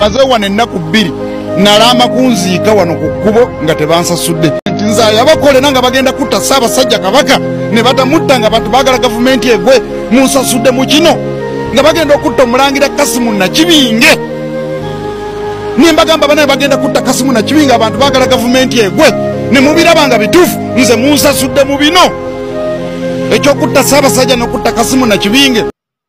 Maze wano ennaku 2 nalama kunziika wano ku kkubo nga tebansasudde. Nti nze abakolera nga bagenda kutta Ssaabasajja Kabaka ne batamutta nga bantu baagala gavumenti egwe, munsasudde mu kino nga bagenda okutta omulangira Kasimu Nakibinge. Ne mbagamba banaye bagenda kutta Kasimu Nakibinge, abantu baagala gavumenti egwe, ne mubiraba nga bituufu, nze munsasudde mu bino ekyokutta Ssaabasajja n'okutta Kasimu Nakibinge.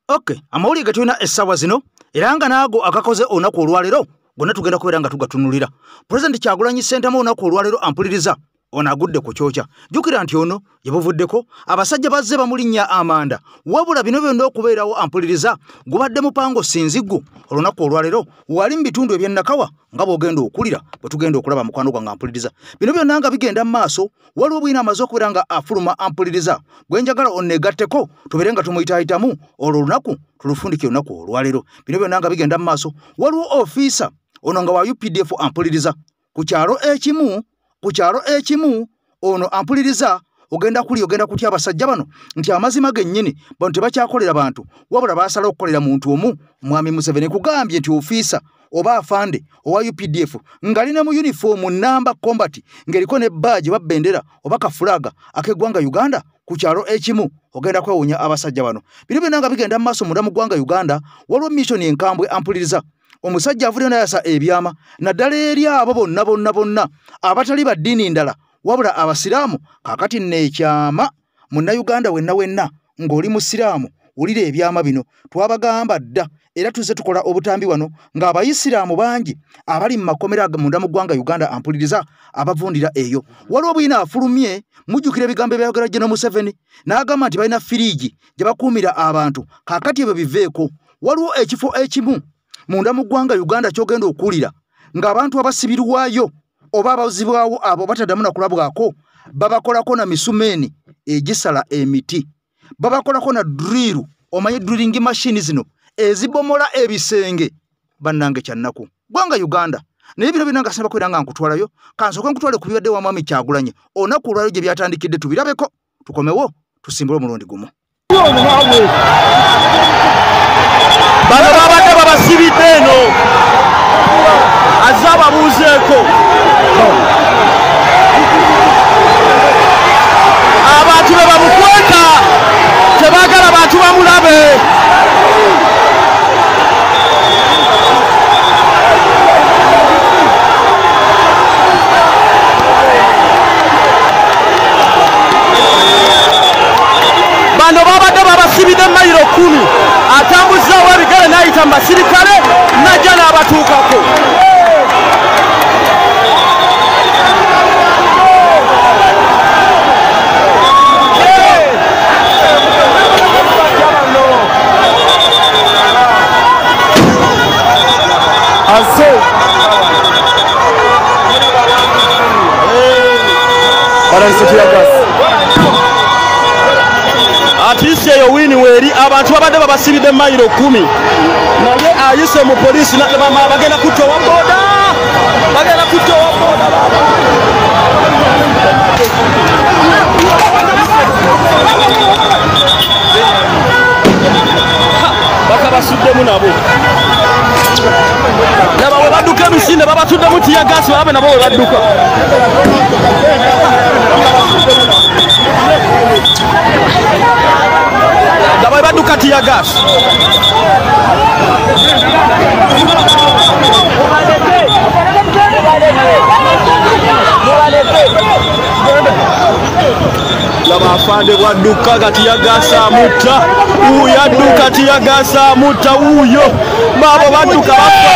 Okay, amawulire ge tulina essaawa zino era nga naago akakoze olunaku olwaleero gonna tugenda kubeera nga tugatunulira. Pulezidenti Kyagulanyi Ssentamu olunaku olwaleero ampuliriza ono agudde ku kyokya. Jjukira nti ono gye buvuddeko abasajja bazze bamulinnya amanda, wabula bino byonna okubeerawo ampuliriza gubadde mupango sinziggu. Olunaku olwaleero wali mu bitundu eby'e Nakawa nga bw'ogenda okulira bwe tugenda okulaba mukwano gwange ampuliriza. Bino byonna nga bigenda mu maaso, waliwo bwina amaze okubeera nga afuluma ampuliriza gwe njagala onneegatteko tubeere nga tumuyitaayitamu olwo olunaku tulufundike olunaku olwaleero. Bino byonna nga bigenda mu maaso, waliwo ofiisa ono nga wa UPDF ampuliriza ku kyalo ekimu. Ku kyalo ekimu ono ampuliriza ogenda kuli ogenda kutya abasajja bano nti amazima gennyini bano tebakyakolera bantu, wabula baasala okukolera muntu omu, Mwami Museveni. Kugambye nti ofiisa oba afande owa UPDF ng'alina mu uniform namba combat ng'eriko ne badge oba bendera oba kafulaga ak'eggwanga Uganda ku kyalo ekimu, ogenda kwewuunya abasajja bano. Bino byonna nga bigenda mu maaso munda mu ggwanga Uganda, waliwo mission enkambwe ampuliriza. Omusajja avuddeyo n'ayasa ebyama naddala eri abo bonna bonna bonna abatali ba ddiini ndala wabula abasiraamu. Kaakati nno ekyama munnayuganda wenna wenna ng'oli musiraamu wulira ebyama bino. Twabagamba dda era tuzze tukola obutambi wano ng'abayisiraamu bangi abali mu makomera munda mu ggwanga Uganda ampuliriza abavundira eyo. Waliwo bwina afulumye, mujjukira ebigambo ebyayogera General Museveni n'agamba nti balina firiigi gye bakuumira abantu. Kaakati ebyo biveeko. Waliwo ekifo ekimu munda mu ggwanga Uganda ky'ogenda okuwulira ng'abantu abasibirwayo oba abazibwawo abo bataddamu na kulabwako babakolako na misumeeni egisala emiti, babakolako na drill, omanyi drilling machine zino ezibomola ebisenge. Bannange kyannaku ggwanga Uganda. Naye bino byonna nga sinaba kubeera nga nkutwalayo, kansooke nkutwale ku bibadde wa Mwami Kyagulanyi olunaku olwaleero gye byatandikidde, tubirabeko tukomewo tusimbule omulundi gumu. Bano babadde babasibidde eno, azze ababuuzeeko. Abantu be bamukweka, tebaagala bantu bamulabe. Bano babadde babasibidde mayiro 10, atambuzaawo ebigere n'ayita mu basirikale n'ajja n'abatuukako. Atiisi eyo wiini weeri abantu babadde babasibidde mayiro 10, naye ayise mu poliisi bagenda kutta owa boda, bagenda kutta owa boda. Bakabasuddemu nabo nabo we badduka emisinde babatuddemu tiyagaasi babe nabo we badduka. Nabo we badduka tiyagaasi. Laba afande bwadduka nga tiyagaasi amutta, wuuyo adduka tiyagaasi amutta, wuuyo baabo badduka bafa.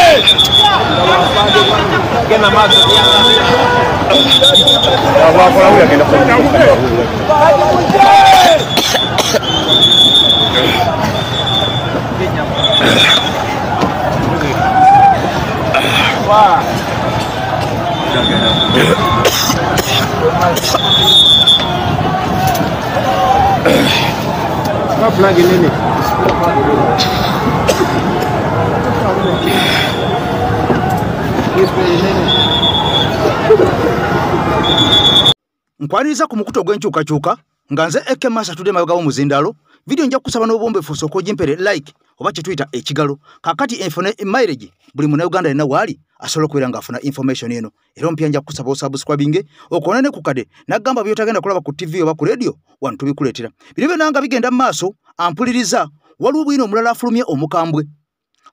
Nkwaniriza ku mukutu ogw'enkyukakyuka nga nze Eke Masa tudde emabega w'omuzindaalo Video nja kusaba n'obwombeefu osooke ogimpere like oba kye tuyita ekigalo. Kaakati enfune mileage buli Munnayuganda yenna waali asobola okubeera ng'afuna information eno. Era omupya nja kusaba osubscribinge okone ne ku kade n'agamba by'otagenda kulaba ku TV oba ku radio wano tubikuleetera. Bino byonna nga bigenda mu maaso ampuliriza waliwo bwino omulala afulumye omukambwe.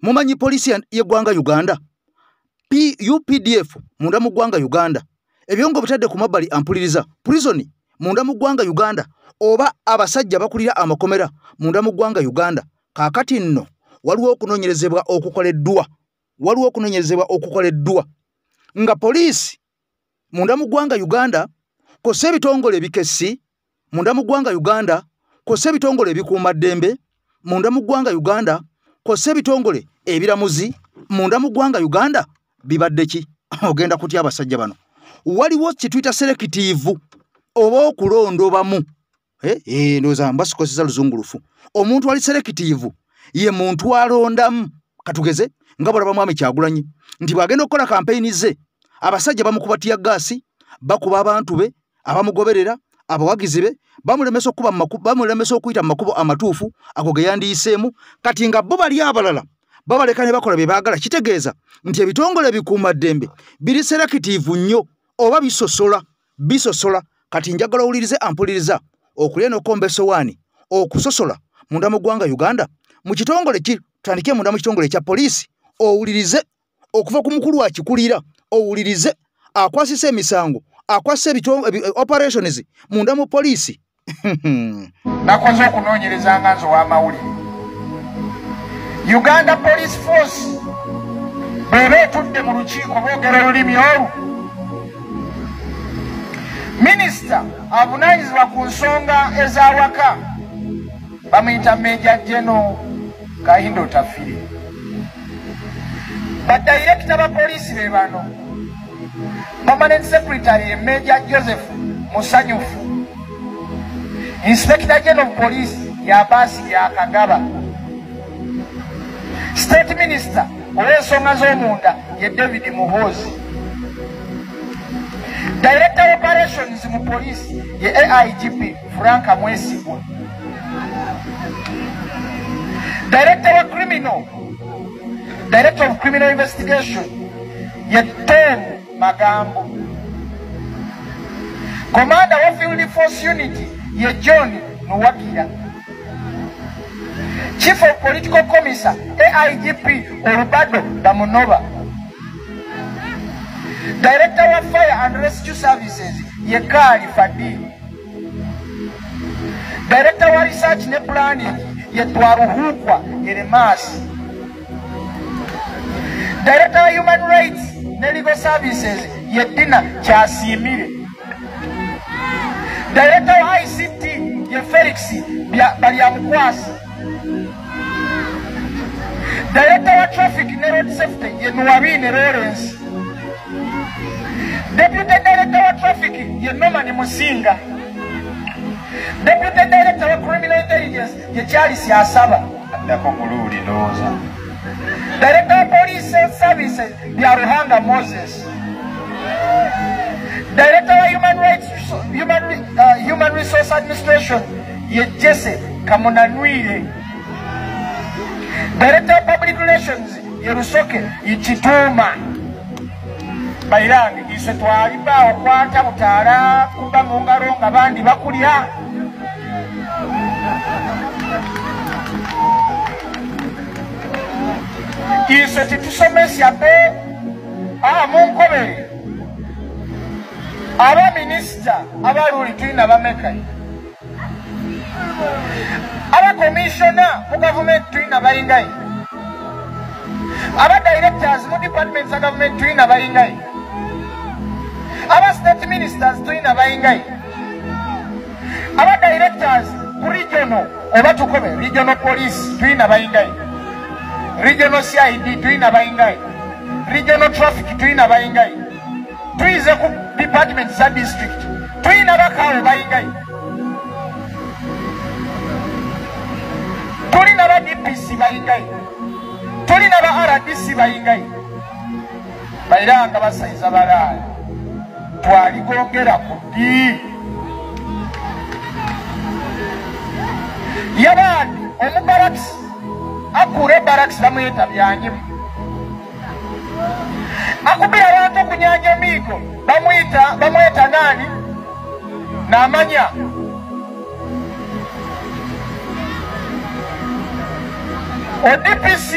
Mumanyi poliisi y'eggwanga Uganda UPDF munda mu ggwanga Uganda ebyongo bitadde ku mabbali ampuliriza prison munda mu ggwanga Uganda oba abasajja bakulira amakomera munda mu ggwanga Uganda. Kaakati nno waliwo okunoonyerezebwa okukoleddwa, waliwo okunoonyerezebwa okukoleddwa nga poliisi munda mu ggwanga Uganda kw'ossa ebitongole ebikessi munda mu ggwanga Uganda kw'ossa ebitongole ebikuumaddembe munda mu ggwanga Uganda kw'ossa ebitongole ebiramuzi munda mu ggwanga Uganda bibadde ki? Ogenda kutya abasajja bano. Waliwo kye tuyita selective oba okulondobamu. Ndowooza mbasikozesa luzungulufu. Omuntu ali selective ye muntu alondamu. Katugeze nga bw'olaba Mwami Kyagulanyi nti bw'agenda okukola kampeyini ze abasajja bamukuba tiyaggaasi, bakuba abantu be abamugoberera, abawagizi be bamulemesa okuyita mu makubo amatuufu ago ge yandiyiseemu. Kati nga bo bali abalala babaleka ne bakola bye baagala. Kitegeeza nti ebitongole ebikuumaddembe biri selective nnyo oba bisosola bisosola. Kati njagala owulirize ampuliriza okulya n'okukomba essowaani okusosola munda mu ggwanga Uganda mu kitongole ki tutandike munda mu kitongole ekya poliisi owulirize okuva ku mukulu akikulira, owulirize akwasisa emisango, akwasisa operations munda mu poliisi. Nakoze okunoonyereza nga nze ow'amawulire. Uganda Police Force bw'eba etudde mu lukiiko boogera olulimi olwo. Minisita avunaanyizibwa ku nsonga ez'awaka bamuyita Major General Kahinda Otafiire. Badirekita ba poliisi be bano: Permanent Secretary ye Major Joseph Musanyufu, Inspector General of Police ye Abasi Byakagaba, State Minister ow'ensonga z'omunda ye David Muhoozi, Director of Operations mu poliisi ye AIGP Frank Mwesigwa, Director wa Criminal, Director of Criminal Investigation ye Tom Magambo, Commander wa Field Force Unit ye John Nuwagira, Chief of Political Commissar AIGP Olubado Damunova, Director wa Fire and Rescue Services ye Kali Fadil, Director wa Research ne Planning ye Twaruhukwa Yeremasi, Director wa Human Rights ne Legal Services ye Dina Kyasimire, Director wa ICT ye Felix Balyamukwasi, Director wa Traffic ne Road Safety ye Nuwabine Lawrence, Deputy Director wa Traffic ye Norman Musinga, Deputy Director wa Criminal Intelligence ye Charles Asaba, Director wa Police Services Byaruhanga Moses, Director wa Human Rights Human Resource Administration ye Jesse Kamunanwire, Director of Public Relations ye Rusoke Ichituma. Bairange ise twaliba okwata butaala kuba mu ngalo nga bandi bakulya. Ise titusomesya be munkobere aba minisita abaluli tulina bameka, aba komishona mu gavumenti tulina bayingayi, aba directors mu departments za gavumenti tulina bayingayi, aba state ministers tulina bayingayi, aba directors ku regional oba tukobe regional police tulina bayingayi, regional CID tulina bayingayi, regional traffic tulina bayingayi, tuyize ku department za district tulina bakaawo bayingayi, tulina ba DPC bayingayi, tulina ba RDC bayingayi. Bairanga basayiza balaaya twaligongera ku ddi? Yabandi omubarakisi akure barakisi bamuyita Byanyimu. Akubira abantu okunyanja emiigo bamuyita nani? Namanya. ODPC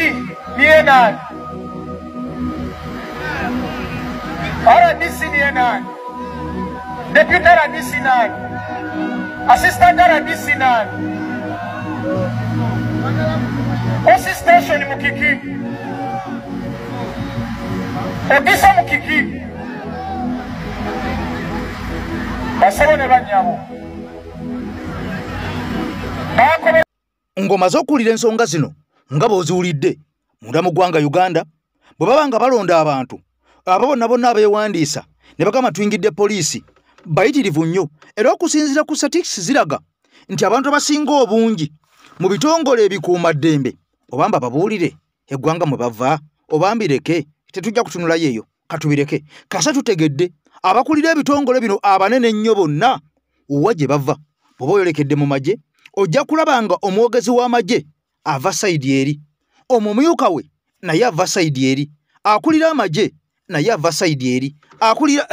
niye nani? RDC niye nani? Deputy RDC nani? Assistant RDC nani? OC station mukiki. Odisa mukiki. Basabo ne banyabo. Ngoma z'okuwulira ensonga zino nga bw'oziwulidde munda mu ggwanga Uganda, bwe baba nga balonda abantu abo bonna bonna abeewandiisa ne bagamba tuyingidde poliisi bayitirivu nnyo. Era okusinziira ku statistics ziraga nti abantu abasinga obungi mu bitongole ebikuumaddembe obamba babuulire eggwanga mwe bava oba mbireke, tetujja kutunulayo eyo, katubireke. Kasa tutegedde abakulira ebitongole bino abanene ennyo bonna wa gye bava. Bw'oba oyolekedde mu magye ojja kulaba nga omwogezi w'amagye ava sayidi eri, omumyuka we naye ava sayidi eri, akulira amagye naye ava sayidi eri, akulira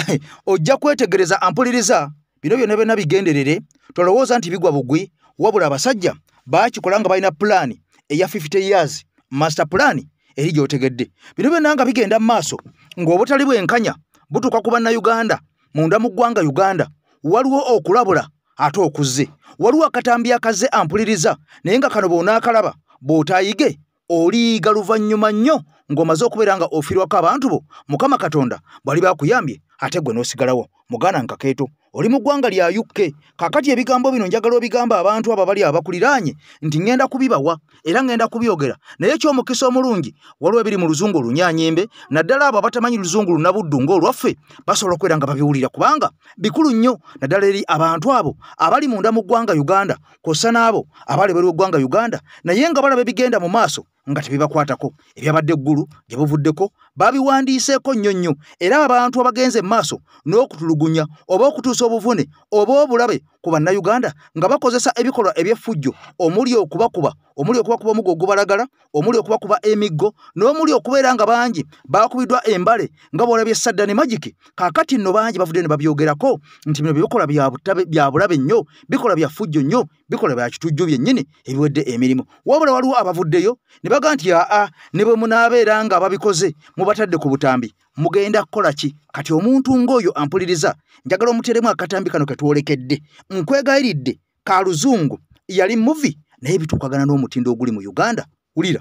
ojja kwetegereza ampuliriza. Bino byonna byonna bigenderere, tolowooza nti bigwa bugwi, wabula abasajja baakikola nga balina pulaani eya 50 years master plan eri gy'otegedde. Bino byonna nga bigenda mu maaso ng'obutali bwenkanya butuuka ku bannayuganda munda mu ggwanga Uganda. Waliwo okulabula ate okuzze, waliwo akatambi akazze ampuliriza, naye nga kano bw'onaakalaba bw'otaayige oliyiga luvannyuma nnyo ng'omaze okubeera nga ofiirwako abantu bo. Mukama Katonda bw'ali bakuyambye ate gwe n'osigalawo. Muganda nkakeeto, oli mu ggwanga lya UK. Kaakati ebigambo bino njagala obigamba abantu abo abali abakuliraanye nti ŋŋenda kubibawa era ŋŋenda kubyogera, naye eky'omukisa omulungi waliwo ebiri mu luzungu olunyaanyembe, naddala abo abatamanyi luzungu lunabuddu ng'olwaffe basobola okubeera nga babiwulira kubanga bikulu nnyo, naddala eri abantu abo abali munda mu ggwanga Uganda kw'ossa n'abo abali ebweru w'eggwanga Uganda, naye nga balaba ebigenda mu maaso nga tebibakwatako. Ebyabadde eggulu gye buvuddeko babiwandiiseeko nnyo nnyo, era abantu abagenze mu maaso n'okutulugunya oba okutuusa obuvune oba obulabe ku bannayuganda nga bakozesa ebikolwa eby'effujjo omuli okubakuba, omuli okubakuba omuggo ogubalagala, omuli okubakuba emiggo, n'omuli okubeera nga bangi bakubiddwa embale nga bw'olabye Sadda ne Magiki. Kaakati nno bangi bavudde ne babyogerako nti bino bikolwa bya bulabe nnyo, bikolwa bya ffujjo nnyo, bikolwa bya kitujju byennyini ebiwedde emirimu. Wabula waliwo abavuddeyo ne bagamba nti aa, ne bwe munaabeera nga ababikoze mubatadde ku butambi mugenda kukola ki? Kati omuntu ng'oyo ampuliriza njagala omuteremu akatambi kano ke twolekedde. Nkwegayiridde ka luzungu, yali muvi naye bituukagana n'omutindo oguli mu Uganda. Wulira.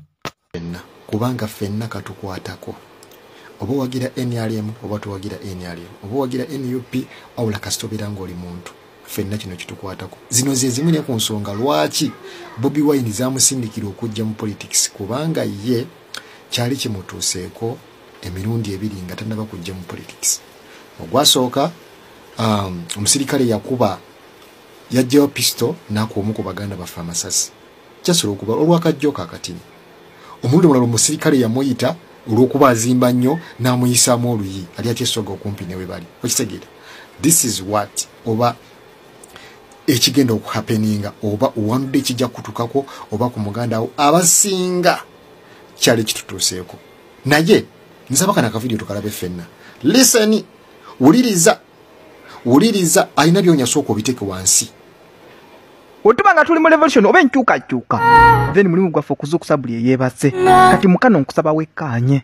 Kubanga ffenna katukwatako, oba owagira NRM oba towagira NRM, oba owagira NUP, wabula kasita obeera ng'oli muntu, ffenna kino kitukwatako. Zino ze zimu ne ku nsonga lwaki Bobi Wine zamusindikira okujja mu politics, kubanga ye kyali kimutuuseeko emirundi ebiri nga tannaba kujja mu politics. Ogwasooka, omusirikale yakuba yaggyayo pisto n'akuba omu ku baganda baffe amasasi, kyasobola okuba olwakajjo kakatini. Omulundi omulala omusirikale yamuyita olw'okuba azimba nnyo n'amuyisaamu oluyi ali atyesoga okumpi ne we bali. Okitegeera? This is what oba ekigenda okuhappeninga oba owanudde ekijja kutukako oba ku muganda wo abasinga kyali kitutuuseeko. Naye nsaba kana akavidiyo tukalabe ffenna. Listen, wuliriza, wuliriza, alina by'onyasooka obiteeke wansi. Wetuba nga tuli mu revolution oba enkyukakyuka, then mulimu gwaffe okuzuukusa buli eyeebase. Kati mukano nkusaba wekkaanye.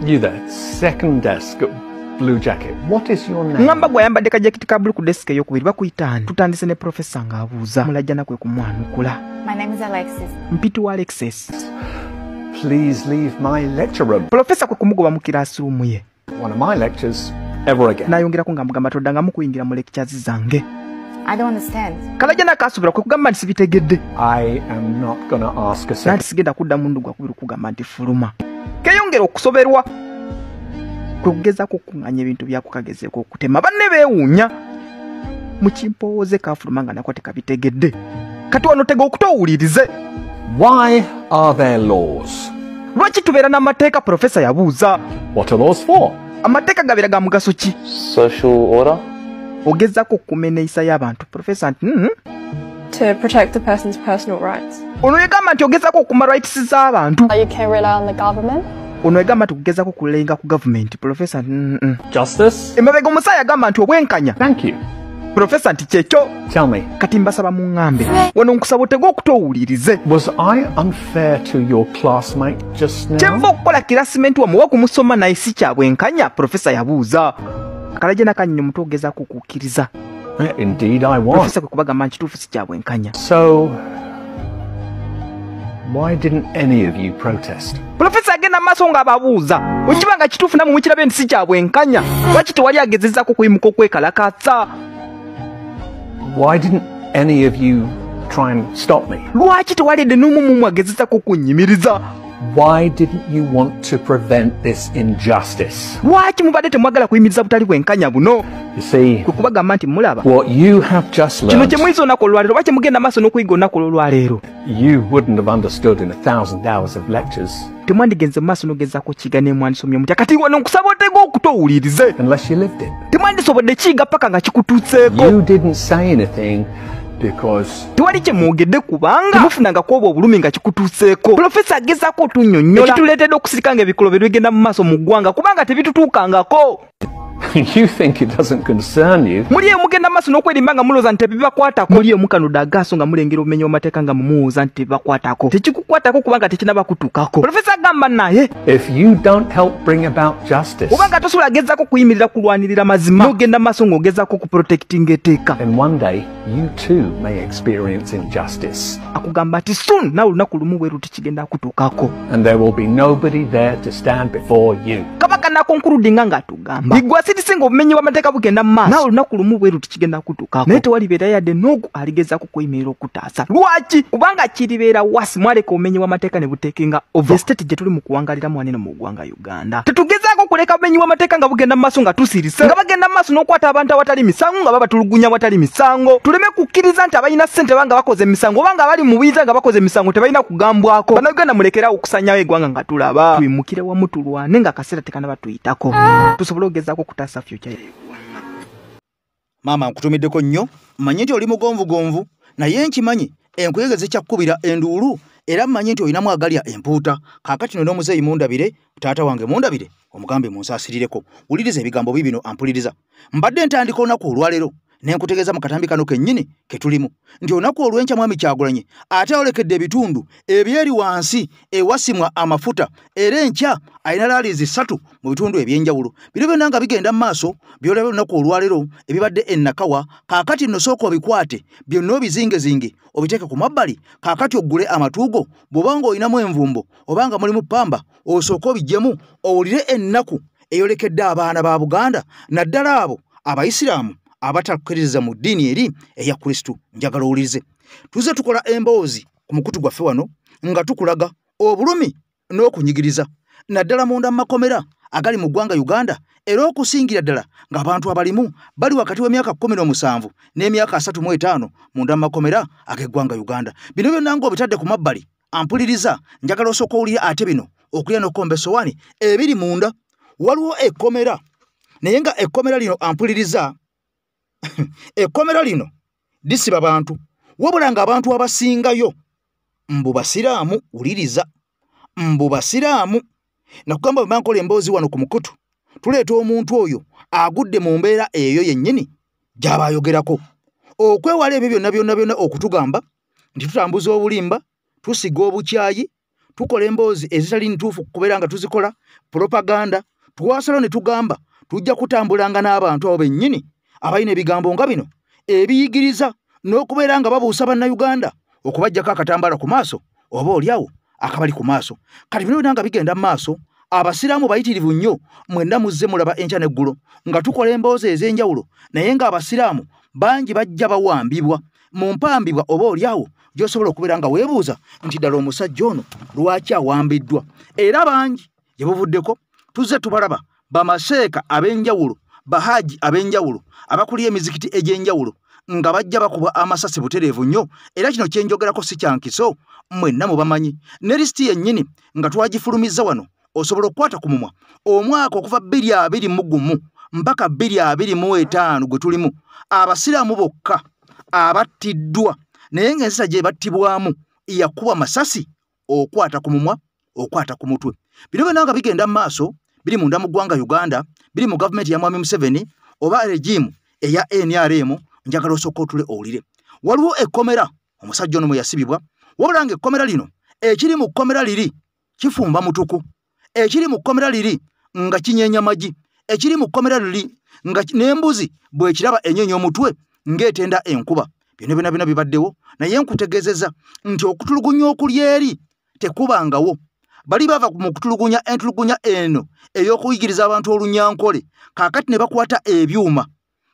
You there, second desk, blue jacket. What is your name? Ngamba gwayambadde kajakiti ka blue ku desk ey'okubiri bakuyita ani? Tutandise ne professor ng'abuuza. Mulajja nakwe kumwanukula. My name is Alexis. Mpiti wa Alexis. Please leave my lecture room. Professor kwe kumugoba mu classroom ye. One of my lectures ever again. Nayongerako ng'amugamba toddangamu kuyingira mu lectures zange. I don't understand. Kalajja n'akaasubira kwe kugamba nti sibitegedde. I am not gonna ask a second. Nanti sigenda kuddamu mundu gwakubiri kugamba nti fuluma. Keyongera okusoberwa kwe kugezaako okukuŋŋaanya ebintu byako kagezeeko okutema. Banne beewuunya. Mu kimpowooze kaafuluma nga nako tekabitegedde. Kati wano tega okutowulirize. Why are there laws? Lwaki tubeera n'amateeka? Profesa yabuuza. What are laws for? Amateeka gabeera ga mugaso ki? Social order. Ogezaako okukuuma enneeyisa y'abantu. Profesa nti To protect the person's personal rights. Ono yagamba nti ogezaako okuma rights z'abantu. You can rely on the government. Ono yagamba nti okugezaako kulenga ku government. Professor Justice. Emabega omusajja yagamba nti obwenkanya. Thank you. Professor nti kyekyo. Tell me. Kati mbasaba muŋŋambe. Wano nkusaba otege okutowulirize. Was I unfair to your classmate just now? Kyenva okukola classmate wammwe oba kumusoma naye si kya bwenkanya? Professor yabuuza. Akalajja nakanyonyo omutu ogezaako okukkiriza. Indeed I was. Professor kwe kubagamba nti kituufu si kya bwenkanya. So why didn't any of you protest? Professor agenda maaso ng'ababuuza. Okiba nga kituufu nammwe mukirabe nti si kya bwenkanya. Lwaki tewali agezezzaako kuyimuka okwekalakaasa? Why didn't any of you try and stop me? Lwaki tewalidde n'omu mumwe agezezzaako kunnyimiriza? Why didn't you want to prevent this injustice? Lwaki mubadde temwagala kuyimiriza butali bwenkanya buno? You see, kwe kubagamba nti mulaba what you have just kino learned, kye muyize olunaku olwaleero, oba kye mugenda maaso n'okuyiga olunaku olwaleero, you wouldn't have understood in 1,000 hours of lectures. Temwandigenze mu maaso n'ogezaako kiyiga ne mwandisomye mutya. Kati wano nkusaba otege okutowulirize. Unless you lived it. Temwandisobodde kiyiga paka nga kikutuuseeko. You didn't say anything because tewali kye mwogedde kubanga temufunangako obwo obulumi nga kikutuuseeko. Profesa agezaako otunnyonnyola ekituleetedde okusirika ng'ebikolobero bigenda mu maaso mu ggwanga kubanga tebitutuukangako. You think it doesn't concern you. Muli eyo mugenda maaso n'okwerimba nga mulowooza nti tebibakwatako. Muli eyo mukanudde agaaso nga mulengera obumenyi bw'amateeka nga mumuwooza nti tebibakwatako. Tekikukwatako kubanga tekinnaba kutuukako. Profesa agamba naye if you don't help bring about justice, obanga tosobola gezaako kuyimirira kulwanirira mazima, n'ogenda maaso ng'ogezaako kuprotectinga etteeka, then one day you too may experience injustice. Akugamba nti soon naawe olunaku lumu bwe luti kigenda kutuukako. And there will be nobody there to stand before you. Kabaka n'akonkuludinga ng'atugamba igwa sirisinga obumenyi bw'amateeka bugenda mu maaso, naawe olunaku lumu bwe luti kigenda kutuukako, naye tewalibeera yadde n'ogu aligezaako kuyimirira okutaasa. Lwaki? Kubanga kiribeera wasi mwaleka obumenyi bw'amateeka ne buteekenga over state gye tuli mu kuwangaliramu wanene mu ggwanga Uganda. Tetugezaako kuleka bumenyi bw'amateeka nga bugenda mu maaso nga tusirise, nga bagenda mu maaso n'okwata abantu awatali misango, nga babatulugunya awatali misango. Tuleme kukkiriza nti abalina ssente banga bakoze emisango, oba nga bali mu buyinza nga bakoze emisango tebalina kugambwako. Bannayuganda mulekeraawo okusanyawo eggwanga nga tulaba. Tuyimukire wamu tulwane nga akaseera tekanaba tuyitako, tusobole okugezaako okutaasa future y'eggwanga. Maama nkutumiddeko nnyo, mmanyi nti oli mugonvugonvu, naye nkimanyi enkuyege zikyakukubira enduulu, era mmanyi nti olinamu agalya empuuta. Kaakati nno n'omuzeeyi mundabire, taata wange mundabire, omugambe munsaasirireko. Wuliriza ebigambo bibino ampuliriza. Mbadde ntandika olunaku olwaleero ne nkutegeeza mu katambi kano kennyini ke tulimu nti olunaku olw'enkya Mwami Kyagulanyi ate ayolekedde ebitundu ebyeri wansi ewasimwa amafuta, era enkya alina laalizi 3 mu bitundu eby'enjawulo. Bino byonna nga bigenda mu maaso byolaba olunaku olwaleero ebibadde e Nakawa. Kaakati nno sooka obikwate byonna obizingezinge obiteeke ku mabbali, kaakati oggule amatuugo bw'oba ng'olinamu envumbo oba nga mulimu ppamba osooke obiggyemu owulire ennaku eyolekedde abaana ba Buganda, naddala abo Abayisiraamu abatakkiririza mu ddiini eri eya Kristo. Njagala owulirize. Tuze tukola emboozi ku mukutu gwaffe wano nga tukulaga obulumi n'okunyigiriza naddala munda mu makomera agali mu ggwanga Uganda, era okusingira ddala ng'abantu abalimu bali wakati w'emyaka 17 n'emyaka 35 munda mu makomera ag'eggwanga Uganda. Bino byonna ng'obitadde ku mabbali, ampuliriza, njagala osooka owulire ate bino okulya n'okukomba essowaani ebiri munda. Waliwo ekkomera, naye nga ekkomera lino ampuliriza, ekkomera lino lisiba bantu, wabula ng'abantu abasingayo mbu basiraamu. Wuliriza, mbu basiraamu. Nakugamba bwe nkola emboozi wano ku mukutu, tuleeta omuntu oyo agudde mu mbeera eyo yennyini gy'aba ayogerako. Okwewala ebyo byonna byonna byonna okutugamba nti tutambuza obulimba, tusiga obukyayi, tukola emboozi ezitali ntuufu kubeera nga tuzikola propaganda, twasalawo ne tugamba tujja kutambulanga n'abantu abo bennyini abalina ebigambo nga bino ebiyigiriza n'okubeera nga babuusa Bannayuganda okubaggyako akatambaala ku maaso oba oliawo akabali ku maaso. Kati bino byonna nga bigenda mu maaso, abasiraamu bayitirivu nnyo. Mwenna muzze mulaba enkya n'eggulo nga tukola emboozi ez'enjawulo, naye ng'abasiraamu bangi bajja bawambibwa mu mpambibwa oba oliawo gy'osobola okubeera nga weebuuza nti ddala omusajja ono lwaki awambiddwa. Era bangi gye buvuddeko tuzze tubalaba bamaseeka ab'enjawulo, bahaji ab'enjawulo, abakulira emizikiti egy'enjawulo nga bajja bakubwa amasasi butereevu nnyo. Era kino kye njogerako si kya nkiso, mwenna mubamanyi. Ne lisiti yennyini nga twagifulumizza wano, osobola okukwata ku mumwa omwaka okuva 2021 mpaka 2025 gwe tulimu, abasiraamu bokka abattiddwa Naye ng'ensisa gye battibwamu yakuba masasi okwata ku mumwa, okwata ku mutwe. Bino byonna nga bigenda mu maaso, biri munda mu ggwanga Uganda, biri mu gavumenti ya Mwami Museveni oba regimu eya NRM. Njagala osooka otule owulire. Waliwo ekkomera omusajja ono mwe yasibibwa, wabula ng'ekkomera lino, ekiri mu kkomera liri kifumba mutuku, ekiri mu kkomera liri nga kinyeenya magi, ekiri mu kkomera liri nga n'embuzi bw'ekiraba enyeenya omutwe ng'etenda enkuba. Byonna byonna byonna bibaddewo, naye nkutegeezezza nti okutulugunya okuli eri tekubangawo. Bali bava mu kutulugunya entulugunya eno ey'okuyigiriza abantu olunyankole, kaakati ne bakwata ebyuma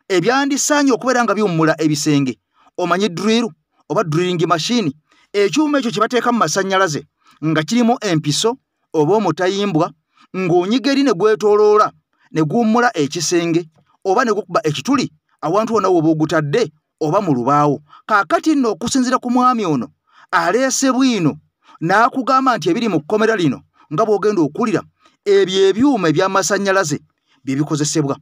ebyandisaanye okubeera nga biwummula ebisenge. Omanyi drill oba drilling machine, ekyuma ekyo kye bateeka mu masannyalaze nga kirimu empiso oba omutayimbwa, ng'onyiga eri ne gwetooloola ne guwummula ekisenge oba ne gukuba ekituli awantu wonna w'oba ogutadde oba mu lubaawo. Kaakati nno okusinziira ku mwami ono aleese bwino n'akugamba nti ebiri mu kkomera lino nga bw'ogenda okulira ebyo ebyuma eby'amasannyalaze bye bikozesebwa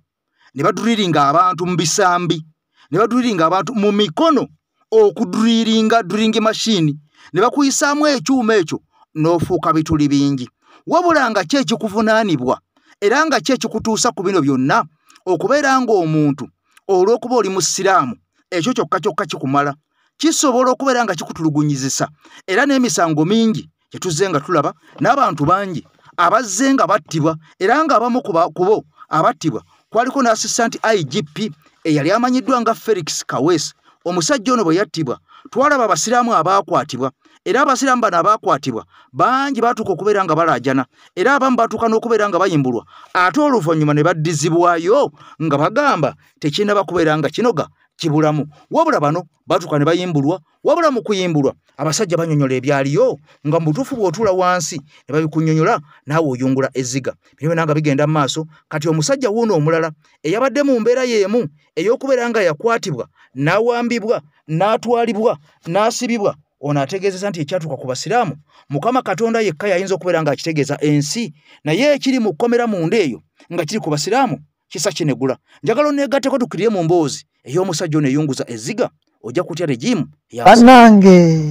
ne baduriringa abantu mu bisambi, ne baduriringa abantu mu mikono, okuduriringa drilling machine, ne bakuyisaamu ekyuma ekyo n'ofuuka bituli bingi. Wabula nga ki ekikuvunaanibwa era nga ki ekikutuusa ku bino byonna, okubeera ng'omuntu olw'okuba oli musiraamu, ekyo kyokka kyokka kikumala, kisobola okubeera nga kikutulugunyizisa. Era n'emisango mingi gye tuzze nga tulaba n'abantu bangi abazze nga battibwa, era ng'abamu ku bo abattibwa kwaliko n'assistant IGP eyali amanyiddwa nga Felix Kaweesi. Omusajja ono bwe yattibwa twalaba abasiraamu abaakwatibwa, era abasiraamu bano abaakwatibwa bangi baatuuka okubeera nga balaajana, era abamu baatuuka n'okubeera nga bayimbulwa, ate oluvannyuma ne baddizibwayo nga bagamba tekinnaba kubeera nga kinoga kibulamu. Wabula bano baatuuka ne bayimbulwa. Wabula mu kuyimbulwa abasajja bannyonnyola ebyaliyo nga mu butuufu bw'otuula wansi ne babikunnyonnyola naawe oyungula ezziga. Bino byonna nga bigenda mu maaso. Kati omusajja wuuno omulala eyabadde mu mbeera y'emu ey'okubeera nga yakwatibwa n'awambibwa n'atwalibwa n'asibibwa, ono ategeezezza nti ekyatuuka ku basiraamu Mukama Katonda yekka yayinza okubeera ng'akitegeeza ensi, naye ekiri mu kkomera munda eyo nga kiri ku basiraamu kisa kinegula. Njagala onneegatteko tukkirire mu mboozi ey'omusajja ono eyunguza ezziga, ojja kutya regimu. Bannange,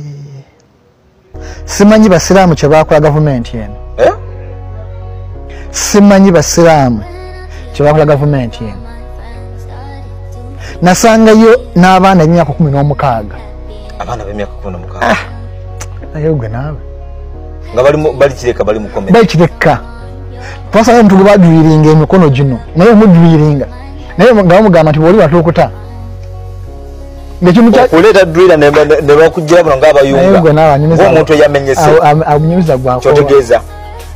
simanyi basiraamu kye baakola gavumenti eno. Simanyi basiraamu kye baakola gavumenti eno. Nasangayo n'abaana b'emyaka 16. Abaana b'emyaka 16. Naye gwe naawe nga bali Kireka, bali mu kkomera. Bali Kireka. Twasanga omuntu gwe badwiringa emikono gino, naye omudwiringa naye nga bamugamba nti bw'oli watuukuta okuleeta driller ne bakujjira buno ng'abayunga ng'omuntu eyamenyese. Amunyumiza gwako kyotegeeza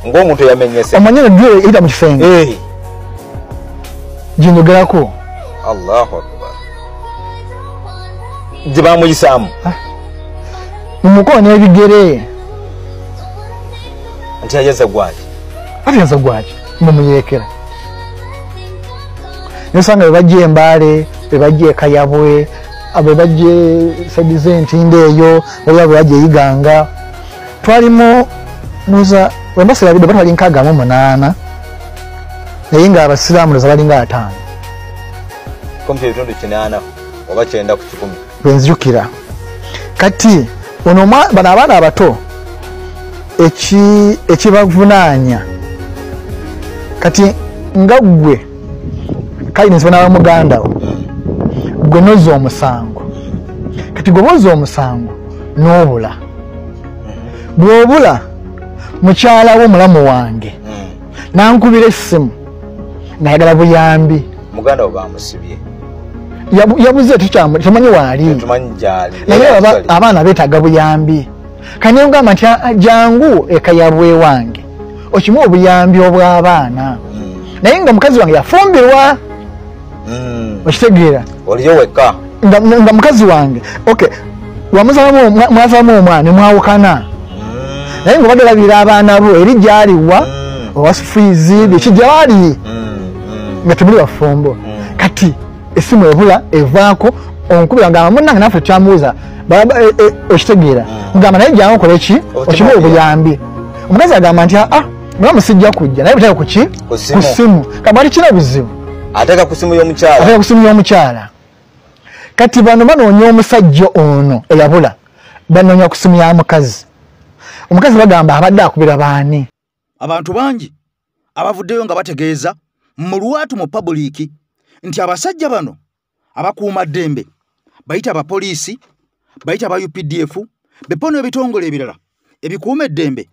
ng'omuntu eyamenyese. Omanyi eno driller eyita mu kisenge gyenjogerako. Allahu akbar. Gye bamuyisaamu mu mukono n'ebigere nti yayaza gwaki, ate yaza gwaki mumuyeekera. Nosanga bwe bajja Embaale, bwe bajja Ekayabwe, bwe bajja saidi z'Entinde eyo, oba bwe bajja Iganga. Twalimu noza wembasirabidde batwali 68, naye ng'abasiraamu noza balinga 5. Kumpi ebitundu 8 oba 90 ku 100 bwe nzijukira. Kati ono bano abaana abato ekibavunaanya kati nga ggwe kayinza n'aba muganda wo, gwe nozza omusango. Kati gwe bozza omusango n'obula, bw'obula mukyala wo mulamu wange nankubira essimu ng'ayagala buyambi. Muganda wo bamusibye, yabuze, tetumanyi waali, naye abaana beetaaga buyambi. Kati ngamba nti jangu Ekayabwe wange okimu obuyambi obw'abaana, naye nga mukazi wange yafumbirwa. Okitegeera? Oliyo wekka nga mukazi wange okay, mwazalamu omwana ne mwawukana, naye nga obadde olabirira abaana bo eri gyaliwa owa fees biki gyali nga temuli bafumbo. Kati essimu ebula evaako, onkubira ngamba munnange naffe tukyamubuuza, okitegeera? Ngamba naye jangu okole ki, okimu obuyambi. Omukazi agamba nti aa mulamu sijja kujja, naye buteka kuki ku ssimu. Kaba alikina buzibu, ateeka ku ssimu y'omukyala, ateeka ku ssimu y'omukyala. Kati bano banoonya omusajja ono eyabula. Banoonya ku simu ya mukazi. Omukazi bagamba abadde akubira baani. Abantu bangi abavuddeyo nga bategeeza mu lwatu mu public nti abasajja bano abakuuma ddembe bayita abapoliisi, bayita aba UPDF, bepono ebitongole ebirala ebikuuma eddembe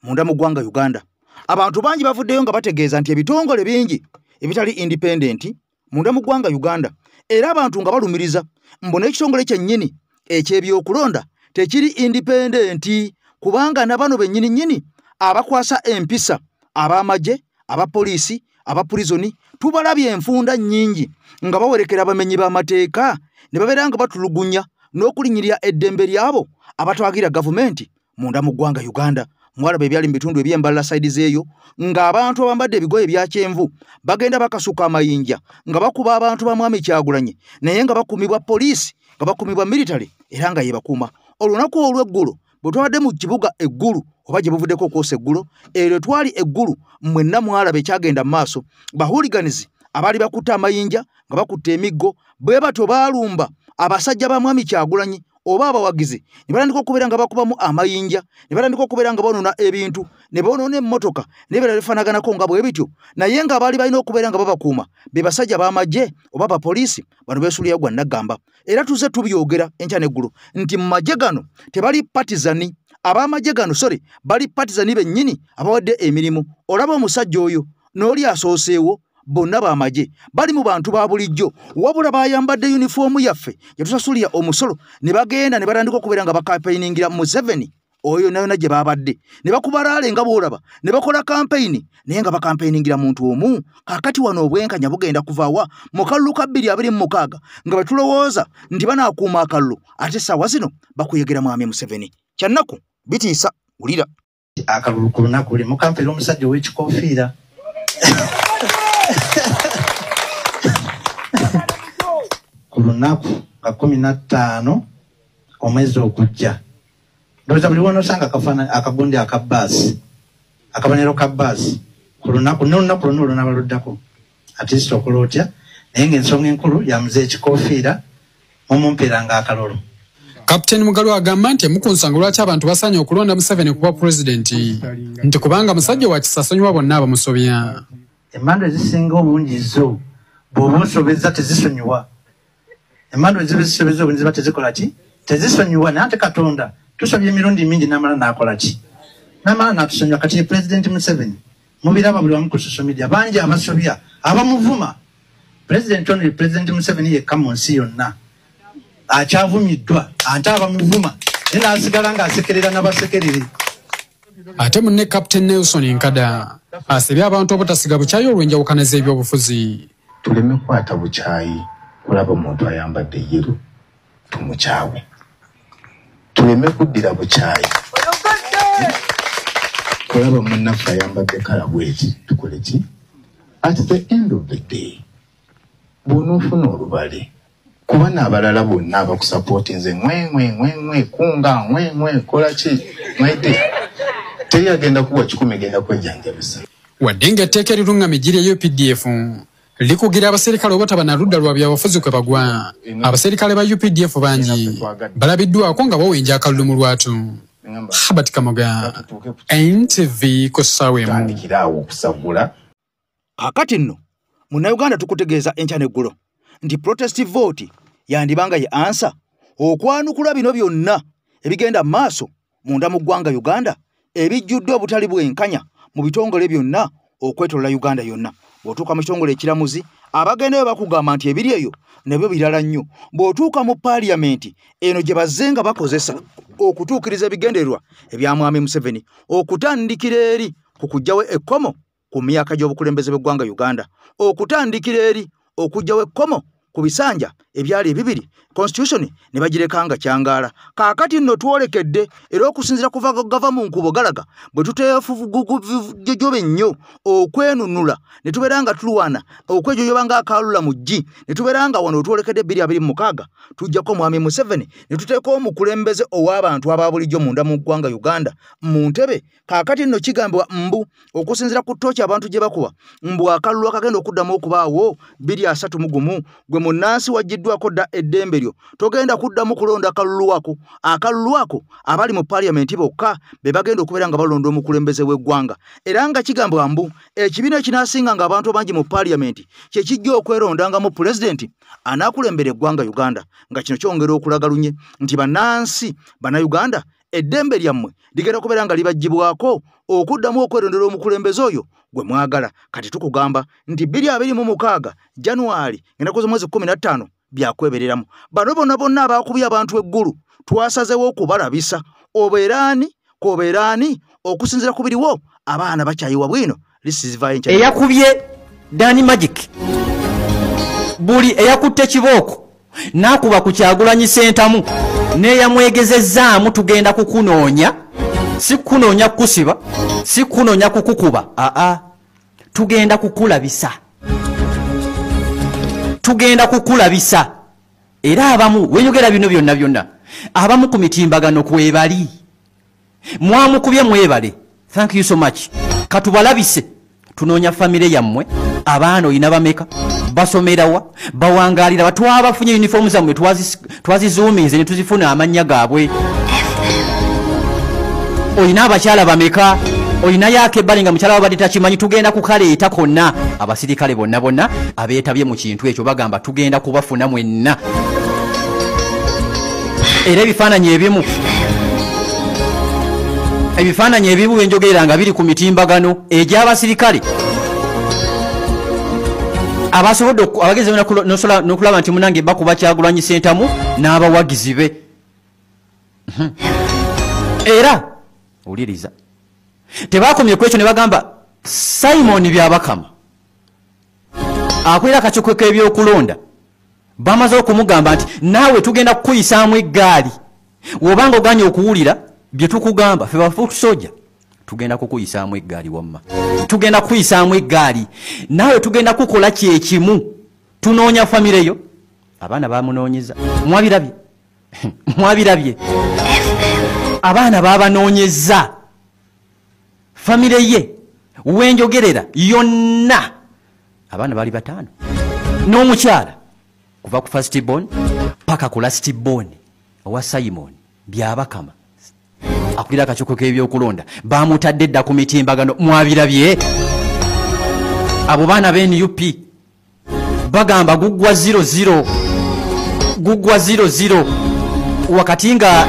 munda mu ggwanga Uganda. Abantu bangi bavuddeyo nga bategeeza nti ebitongole bingi ebitali independent munda mu ggwanga Uganda, era abantu nga balumiriza mbu n'ekitongole kyennyini eky'ebyokulonda tekiri independent, kubanga na bano bennyini nnyini abakwasa empisa ab'amagye, abapoliisi, abapurizoni tubalabye enfunda nnyingi nga bawerekera abamenyi b'amateeka ne babeera nga batulugunya n'okulinnyirira eddembe lyabo abatwagira gavumenti munda mu ggwanga Uganda. Mwalaba ebyali mu bitundu eby'embalala saidi z'eyo ng'abantu abambadde ebigoye bya kyenvu bagenda bakasuka amayinja nga bakuba abantu ba Mwami Kyagulanyi, naye nga bakumibwa poliisi, nga bakumibwa military era nga yebakuuma. Olunaku olw'eggulo bwe twabadde mu kibuga Eggulu oba gye buvuddeko okwosa eggulo, eryo twali Eggulu mwenna mwalaba ekyagenda mu maaso. Bahuliganizi abaali bakutte amayinja nga bakutte emiggo bwe batyo baalumba abasajja ba Mwami Kyagulanyi oba abawagizi ne batandika okubeera nga bakubamu amayinja, ne batandika okubeera nga bonoona ebintu, ne bonoona emmotoka n'ebirala bifaanaganako nga bwe bityo, naye nga abaali balina okubeera nga babakuuma be basajja b'amagye oba abapoliisi bano beesuulira gwa nnaggamba. Era tuze tubyogera enkya n'eggulo nti mu magye gano tebali partizani, ab'amagye gano sorry bali partizani bennyini abawadde emirimu. Olaba omusajja oyo n'oli asooseewo bonna b'amagye bali mu bantu ba bulijjo, wabula bayambadde yunifoomu yaffe gye tusasulira omusolo ne bagenda ne batandika okubeera nga bakampeiningira Museveni oyo nayona gye babadde ne bakuba rally nga bw'olaba ne bakola kampeyini naye nga bakampeiningira muntu omu. Kaakati wano obwenkanya bugenda kuvaawa mu kalulu ka 2026 nga bwe tulowooza nti banaakuuma akalulu, ate essaawa zino bakuyegera Mwami Museveni. Kyannaku bitiisa, wulira akalulu ku lunaku limu kampeera omusajja ow'ekikofiira. Ku lunaku nga 15 omwezi ogujja, ndowooza buli w'onoosanga akagundi aka bbaasi, akabonero ka bbaasi ku lunaku n'olunaku lwonna olunaaba luddako atleast okola otya, naye ng'ensonga enkulu yamuze ekikofiira mumumpeeranga akalulu. Kapiteeni Mugalu agamba nti emu ku nsonga lwaki abantu basaanye okulonda Museveni kuba pulezidenti nti kubanga musajja wa kisa asonyiwa bonna abamusobya. Emmandu ezisinga obungi zo bw'oba osobezza tezisonyiwa. Emmandu eziba zisobezza obungi ziba tezikola ki? Tezisonyiwa. Naye ate Katonda tusobye emirundi mingi n'amala n'akola ki? N'amala n'atusonyiwa. Kati ye Pulezidenti Museveni mubiraba buli wamu ku social media bangi abasobya abamuvuma. Pulezidenti ono ye Pulezidenti Museveni yekka mu nsi yonna akyavumiddwa ate abamuvuma naye n'asigala ng'asekerera n'abasekerere. Ate munne Captain Nelson Nkada asabye abantu obutasiga bukyayi olw'enjawukana z'ebyobufuzi. Tuleme kukwata bukyayi kulaba omuntu ayambadde yero tumukyawe, tuleme kuddira bukyayi kulaba munnaffe ayambadde kala bweki tukole ki? At the end of the day bw'onoofuna olubale kuba n'abalala bonna abakusapootinze mwe mwe mwe mwe kunga mwe mwe kola ki mwete teri agenda kuwa 1,000 genda kwejjanjabisa. Wadde ng'etteeka erirungamya eggye lya UPDF likugira abaserikale obutaba na ludda lwa byabufuzi kwe bagwa, abaserikale ba UPDF bangi balabiddwako nga bawenja akalulu mu lwatu. Habert Kamoga, NTV ku ssaawa emu. Tandikiraawo okusagula. Kaakati nno Munnayuganda tukutegeeza enkya n'eggulo nti protest vote yandibanga ye ansa okwanukula bino byonna ebigenda mu maaso munda mu ggwanga Uganda ebijjudde obutali bwenkanya mu bitongole byonna okwetolola Uganda yonna. Bw'otuuka mu kitongole ekiramuzi abagendayo bakugamba nti ebiri eyo nabyo birala nnyo. Bw'otuuka mu paaliyamenti eno gye bazze nga bakozesa okutuukiriza ebigendererwa ebya Mwami Museveni okutandikira eri ku kuggyawo ekkomo ku myaka gy'obukulembeze bw'eggwanga Uganda, okutandikira eri okuggyawo ekkomo ku bisanja ebyali ebibiri constitution ne bagirekanga kyangaala. Kaakati nno twolekedde era okusinziira kuva gava mu nkubo galaga bwe tuteefugujobe nnyo okwenunula ne tubeera nga tulwana okwejojoba ng'akaalula mu ggi ne tubeera nga wano twolekedde 2026 tujjako Mwami Museveni ne tuteeka omukulembeze ow'abantu aba bulijjo munda mu ggwanga Uganda mu ntebe. Kaakati nno kigambibwa mbu okusinziira ku ttooki abantu gye bakuba mbu akalulu akagenda okuddamu okubaawo 2031 gwe Munnansi waggiddwako dda eddembe lyo, togenda kuddamu kulonda akalulu ako. Akalulu ako abali mu paaliyamenti bokka be bagenda okubeera nga balonda omukulembeze w'eggwanga. Era nga kigambwa mbu ekibiina ekinaasinga nga abantu bangi mu paaliyamenti kye kijja okwerondangamu pulezidenti anaakulembera eggwanga Uganda, nga kino kyongera okulaga lunye nti bannansi bannayuganda eddembe lyammwe ligenda kubeera nga libaggyibwako okuddamu okwerondera omukulembeze oyo gwe mwagala. Kati tukugamba nti 2026 Januari ennaku z'omwezi 15 byakwebereramu. Bano bonna bonna abaakubye abantu eggulu twasazeewo okubalabisa obeeraani kobeeraani okusinziira ku biriwo abaana bakyayiwa bwino. Eyakubye Danny Magic buli eyakutte kibooko n'akuba ku Kyagulanyi Ssentamu n'eyamwegezezzaamu tugenda kukunoonya, si kukunoonya kukusiba, si kukunoonya kukukuba, aa, tugenda kukulabisa, tugenda kukulabisa. Era abamu wenyogera bino byonna byonna abamu ku mitimbagano kwebali mwamukubye mwebale, thank you so much. Katubalabise, tunoonya famire yammwe, abaana oyina bameka, basomerawa, bawangalira, twabafunye uniform zammwe, twazizuuminze ne tuzifuna amannya gaabwe. Oyina abakyala bameka, oyinayo akebbali nga mukyala wabadde takimanyi, tugenda kukaleeta konna. Abasirikale bonna bonna abeetabye mu kintu ekyo bagamba tugenda kubafuna mwenna. Era ebifaananyi ebimu byenjogerera nga biri ku mitimbagano egy'abasirikale abasobodde abagezi n'okulaba nti munange bakuba Kyagulanyi Ssentamu n'abawagizi be. Era wuliriza, tebakomye ku ekyo ne bagamba Simon Byabakama akwera akakiiko k'ebyokulonda bamaze okumugamba nti naawe tugenda kukuyisaamu eggaali, wobanga oganye okuwulira bye tukugamba ffe bafuutusoja tugenda kukuyisaamu eggaali, wamma tugenda kukuyisaamu eggaali, naawe tugenda kukola kyekimu. Tunoonya famire yo, abaana bamunoonyeza, mwabirabye mwabirabye, abaana babanoonyeza, famire ye wenjogerera yonna abaana bali 5 n'omukyala kuva ku first born paka ku last born owa Simon Byabakama akulira akakiiko k'ebyokulonda bamutadde dda ku mitimbagano, mwabirabye. Abo baana ba NUP bagamba guggwa 00 guggwa 00 wakati nga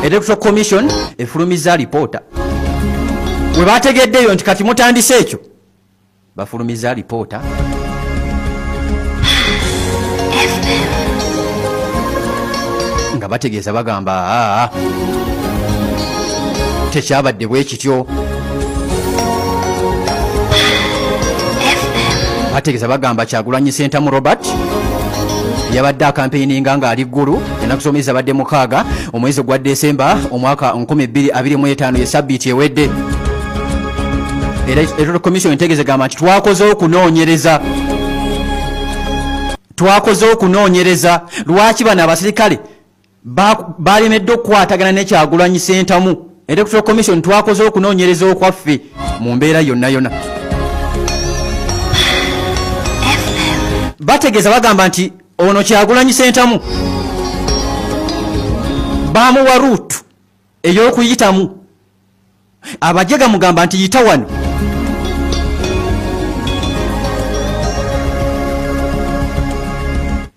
Electoral Commission efulumiza alipoota. We bategeddeyo nti kati mutandise ekyo, bafulumiza alipoota nga bategeeza bagamba aa tekyabadde bwe kityo. Bategeeza bagamba Kyagulanyi Ssentamu Robert yabadde akampeininga ng'ali ggulu ennaku z'omwezi abadde 6 omwezi gwa Desemba omwaka 2025 ye sabbiiti ewedde. Era Electoral Commission etegeeza gamba nti twakoze okunoonyereza, lwaki bano abasirikale balemedde okukwatagana ne Kyagulanyi Ssentamu. Electoral Commission twakoze okunoonyereza okwaffe mu mbeera yonna yonna. Bategeeza bagamba nti ono Kyagulanyi Ssentamu bamuwa ruutu ey'okuyitamu, abajega mugamba nti yita wano,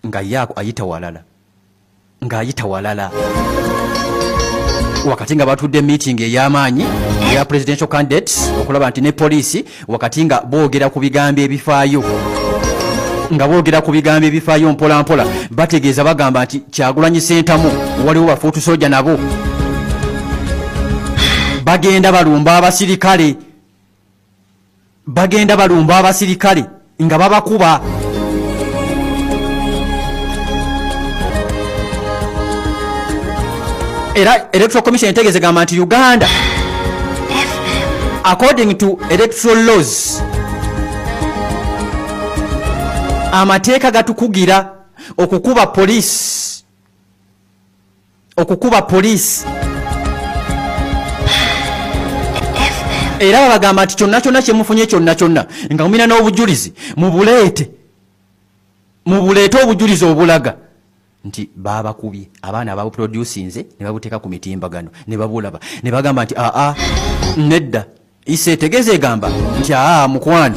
nga ye ayita walala, ng'ayita walala. Wakati nga batudde meeting ey'amaanyi eya presidential candidates okulaba nti ne poliisi, wakati nga boogera ku bigambo ebifaayo, mpola mpola bategeeza bagamba nti Kyagulanyi Ssentamu waliwo bafuutusoja nabo bagenda balumba abasirikale, nga babakuba. Era Electoral Commission etegeeza gamba nti Uganda according to electoral laws amateeka gatukugira okukuba poliisi, Era babagamba nti kyonna kyonna kye mufunye kyonna kyonna nga mumina n'obujulizi mubuleete. Mubuleete obujulizi obulaga nti babakubye. Abaana babuproducinze ne babuteeka ku mitimbagano ne babulaba ne bagamba nti aa nedda. Ise etegeeza egamba nti aa mukwano,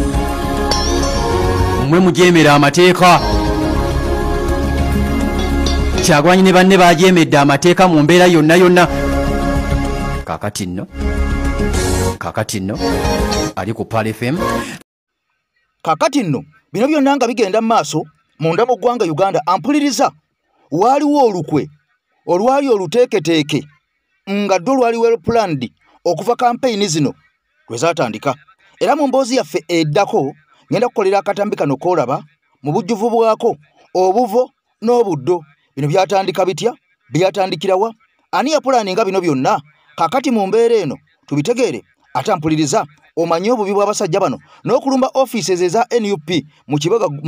mmwe mujeemera amateeka. Kyagulanyi ne banne bajeemedde amateeka mu mbeera yonna yonna. Kakati nno ali ku Pearl FM. Kakati nno bino byonna nga bigenda mu maaso munda mu ggwanga Uganda, ampuliriza, waaliwo olukwe olwali oluteeketeeke nga ddo lwali well planned okuva kampeyini zino lwe zaatandika. Era mu mboozi yaffe eddako ngenda kukolera akatambi kano k'olaba mu bujjuvu bwako, obuvo n'obuddo. Bino byatandika bitya? Byatandikirawa? Ani yapulaninga bino byonna? Kakati mu mbeera eno tubitegeere. Ate mpuliriza, omanye obubi bw'abasajja bano n'okulumba offices eza NUP mu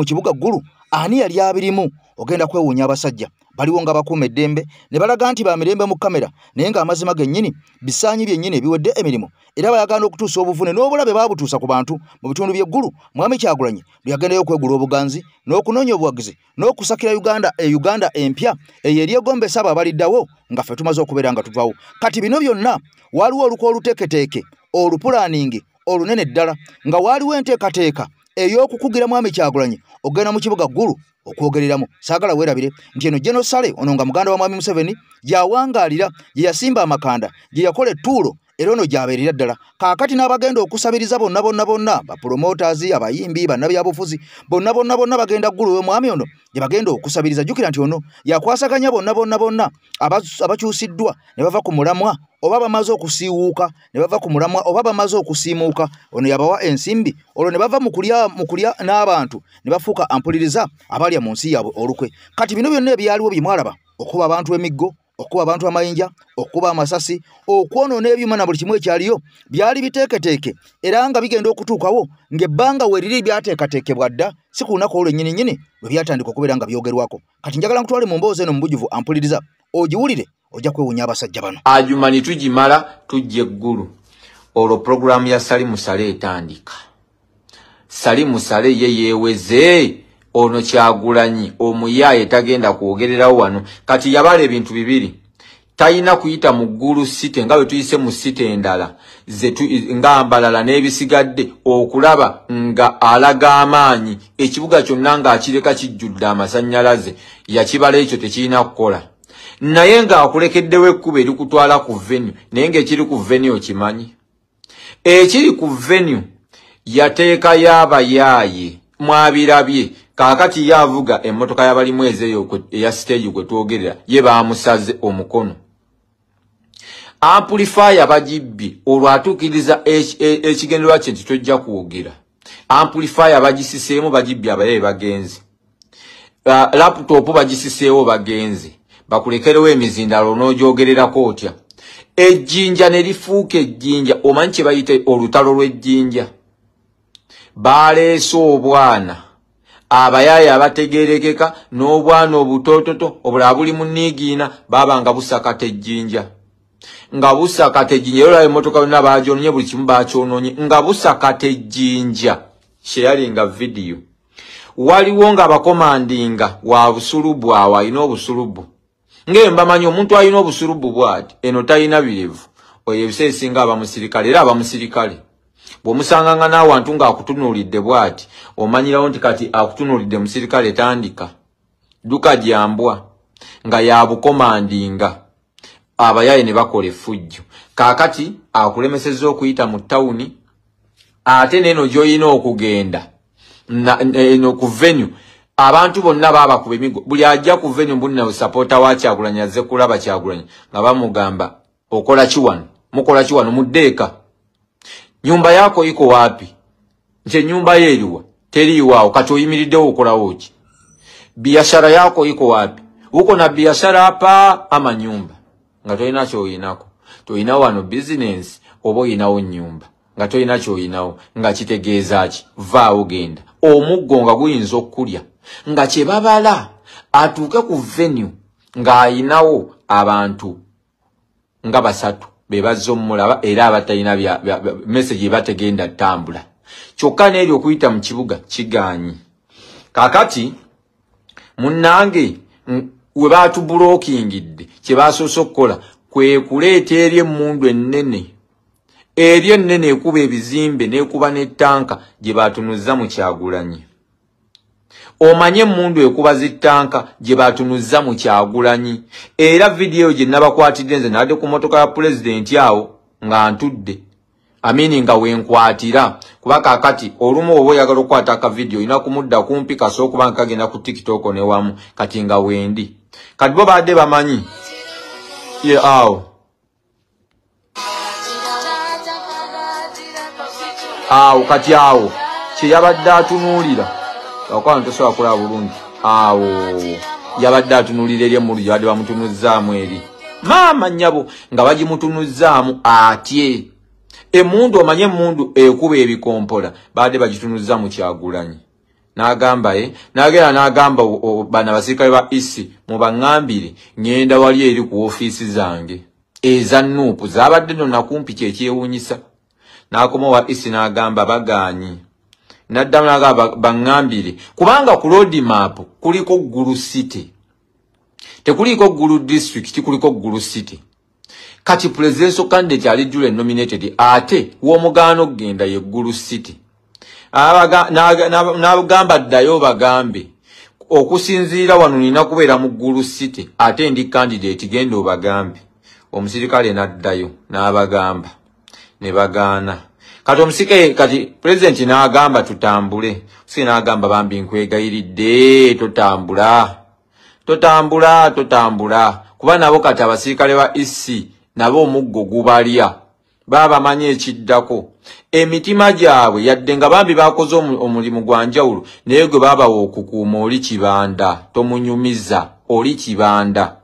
kibuga Ggulu. Ani yali abirimu? Ogenda kwewuunya abasajja baliwo nga bakuuma eddembe ne balaga nti ba mirembe mu kamera, naye ng'amazima gennyini bisaanyi byennyini ebiwedde emirimu. Era bayagaana okutuusa obuvune n'obulabe baabutuusa ku bantu mu bitundu by'eggulu. Mwami Kyagulanyi bwe yagendayo okwegula obuganzi n'okunoonya obuwagizi n'okusakira Uganda e Uganda empya eyo eryegombesa abo abaliddawo nga ffe tumaze okubeera nga tuvaawo. Kati bino byonna waliwo olukwe oluteeketeeke olupulaningi olunene ddala nga waaliwo enteekateeka ey'okukugira Mwami Kyagulanyi okugenda mu kibuga Ggulu okwogereramu. Saagala weerabire nti eno General Saleh ono nga muganda wa Mwami Museveni gy'awangaalira, gye yasimba amakanda, gye yakola ettuulo, era ono gy'abeerera ddala. Kaakati n'abagenda okusabiriza bonna bonna bonna, bapromoters, abayimbi, bannabyabufuzi, bonna bonna bonna bagenda Ggulu w'omwami ono gye bagenda okusabiriza. Jjukira nti ono yakwasaganya bonna bonna bonna abakyusiddwa ne bava ku mulamwa oba bamaze okusiiwuuka ne bava ku mulamwa oba bamaze okusiimuuka. Ono yabawa ensimbi olwo ne bava mu kulya n'abantu ne bafuuka ampuliriza abalya mu nsi yaabwe olukwe. Kati bino byonna ebyaliwo bye mwalaba, okuba abantu emiggo, okuba abantu amayinja, okuba amasasi, okwonoona ebyuma na buli kimu ekyaliyo, byali biteeketeeke era nga bigenda okutuukawo ng'ebbanga we riri byateekateekebwa dda, si ku lunaku olwo nnyini nnyini lwe byatandika okubeera nga byogerwako. Kati njagala nkutwale mu mboozi eno mu bujjuvu, ampuliriza, ogiwulire, ojja kwewuunya abasajja bano. Ajumani tugimala tujja eggulu. Olwo pulogulaamu ya Salimu Saleh etandika. Salimu Saleh ye yeeweze ono Kyagulanyi omuyaaye tagenda kwogererawo wano. Kati yabala ebintu bibiri. Talina kuyita mu Ggulu site nga bwe tuyise mu site endala nga Mbalala n'ebisigadde okulaba nga alaga amaanyi ekibuga kyonna ng'akireka kijjudde amasannyalaze. Yakibala ekyo tekirina kukola, naye ng'akulekeddewo ekkubo erikutwala ku venue. Naye ng'ekiri ku venue okimanyi, ekiri ku venue yateekayo abayaaye, mwabirabye. Kaakati ye avuga emmotoka y'abalimu ezeeyo eya stage gwe twogerera, ye baamusaze omukono. Amplifier bagibbye, olwo atuukiriza ekigendererwa kye nti tojja kwogera. Amplifier bagisiseemu, bagibbye, abayaye bagenze. Laptop bagisiseewo, bagenze. Bakulekerewo emizindalo n'ogyogererako otya? Ejjinja ne lifuuka ejjinja. Omanyi kye bayita olutalo lw'ejjinja? Baleese obwana abayaaye abategeerekeka n'obwana obutoototo obulala buli mu nniigiina, baaba nga busakata ejjinja, nga busakata ejjinja. Era olaba emmotoka yonna baagyonoonye, buli kimu baakyonoonye nga busakata ejjinja. Sharinga vidiyo. Waliwo nga abakomandinga wa busulubu awo alina obusulubu ng'embamanyi omuntu alina obusulubu bw'ati eno talina birevu, oyo ebiseera ebisinga aba musirikale. Era aba musirikale bw'omusanganga n'awantu ng'akutunuulidde bw'ati omanyirawo nti kati akutunuulidde musirikale. Tandika dduka gyambwa nga yabukomandinga abayaye ne bakola effujjo. Kaakati akulemesezza okuyita mu tawuni, ate n'eno gy'olina okugenda eno ku venue abantu bonna baabakuba emigo. Buli ajja ku venue mbunna sapota wa Kyagulanyi azze kulaba Kyagulanyi nga bamugamba okola ki wano, mukola ki wano, muddeeka, nyumba yako iko wapi? Nti ennyumba yo eriwa? Teriiwaawo. Kati oyimiriddewo okolawo ki? Biashara yako iko wapi? Uko na biashara hapa ama nyumba? Nga tolina ky'oyinako. Tolina wano bizinensi oba oyinawo nnyumba nga tolina ky'oyinawo, nga kitegeeza ki? Vaawo genda. Omuggo nga guyinza okkulya nga kye babala atuuke ku venue ng'ayinawo abantu nga basatu be bazze omulaba, era abatalina message ebategenda ttambula. Kyokka n'eri okuyita mu kibuga kigaanyi. Kaakati Munnange we baatubulokingidde, kye basoose okukola kwe kuleeta eri emmundu ennene, eri ennene ekuba ebizimbe n'ekuba n'ettanka gye baatunuzza mu Kyagulanyi. Omanye emmundu ekuba zittanka gye baatunuzza mu Kyagulanyi. Era vidiyo gye nabakwatidde nze nabadde ku mmotoka ya pulezidenti awo nga ntudde, amini nga wenkwatira, kuba kaakati olumu oba oyagala okukwata akavidiyo olina kumudda kumpi kasooka okuba nga kagenda ku TikTok ne wamu, kati nga wendi. Kati bo baadde bamanyi ye awo awo, kati awo kye yabadde atunuulira, okuba ntosobola kulaba bulungi, awo yabadde atunuulira eri emmundu gye badde bamutunuzzaamu eri maama nnyabo, nga bagimutunuzzaamu atye. Emmundu, omanye emmundu ekuba ebikompola, baadde bagitunuzza mu Kyagulanyi. N'agamba n'agenda n'agamba bano abasirikale ba EC mubaŋŋambire ŋŋenda wali eri ku ofiisi zange eza NUP, zaabadde nno nakumpi kyekyewuunyisa. N'akoma wa EC n'agamba bagaanyi, n'addamu n'agamba baŋŋambire, kubanga ku road map kuliko Gulu City, tekuliko Gulu District, kuliko Gulu City. Kati presidential candidate ali duly nominated, ate w'omugaano okugenda ye Gulu City. N'agamba ddayo bagambe okusinziira wano nina kubeera mu Gulu City, ate ndi candidate, genda obagambe. Omusirikale n'addayo n'abagamba ne bagaana. Kati omusirikale, kati pulezidenti n'agamba tutambule. Omusirikale n'agamba bambi nkwegayiridde totambula, totambula, totambula, kuba nabo kati abasirikale ba EC nabo omuggo gubalya, baba bamanyi ekiddako. Emitima gyabwe yadde nga bambi bakoze omulimu gwa njawulo, naye gwe babawa okukuuma oli kibanda, tomunyumiza, oli kibanda.